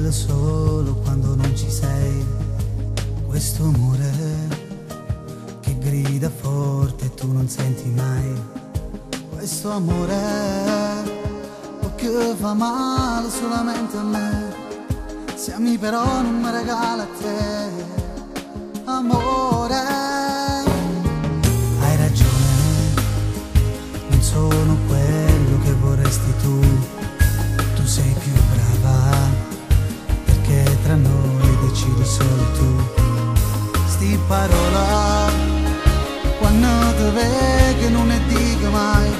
Bello solo quando non ci sei. Questo amore che grida forte e tu non senti mai. Questo amore che fa male solamente a me. Se a me però non mi regala a te, amore. Hai ragione, non sono quello che vorresti tu. Tu sei più brava, perché tra noi decidi solo tu. Sti parola, quando ti vedo non ne dico mai,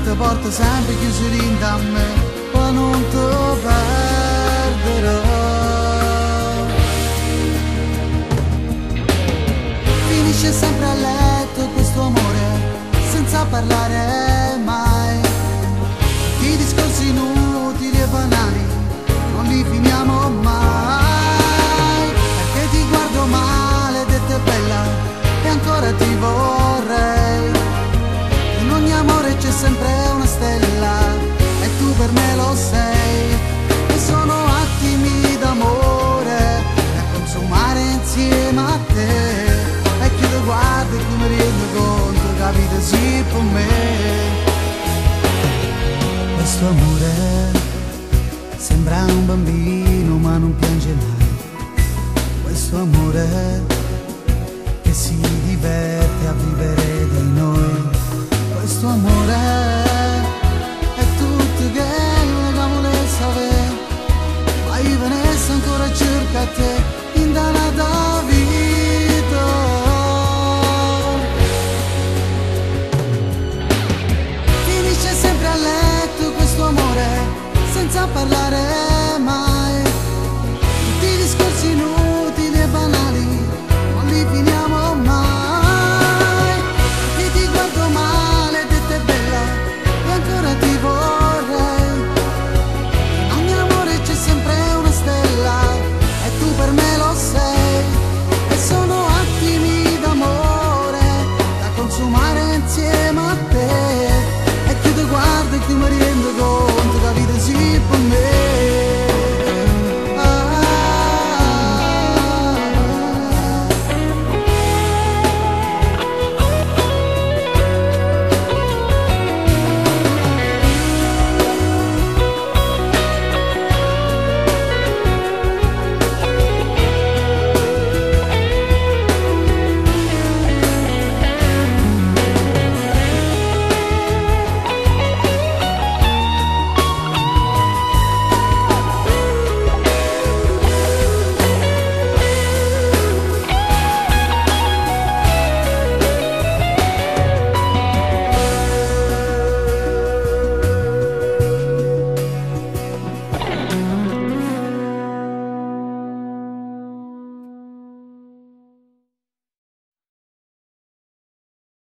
ti porto sempre chiuso dentro a me, poi non ti perderò. Finisce sempre a letto questo amore, senza parlare mai. I discorsi inutili e banali non li finiamo mai. Perché ti guardo male, detta bella, e ancora ti vorrei. In ogni amore c'è sempre una stella, e tu per me lo sei. E sono attimi d'amore da consumare insieme a te. E chi ti guarda e come rendo conto, capite sì per me. Questo amore sembra un bambino ma non piange mai. Questo amore che si diverte a vivere di noi. Questo amore è tutto che volesse avere, ma io venesse ancora cerca a te in dalla vita. Finisce sempre a letto questo amore, senza parlare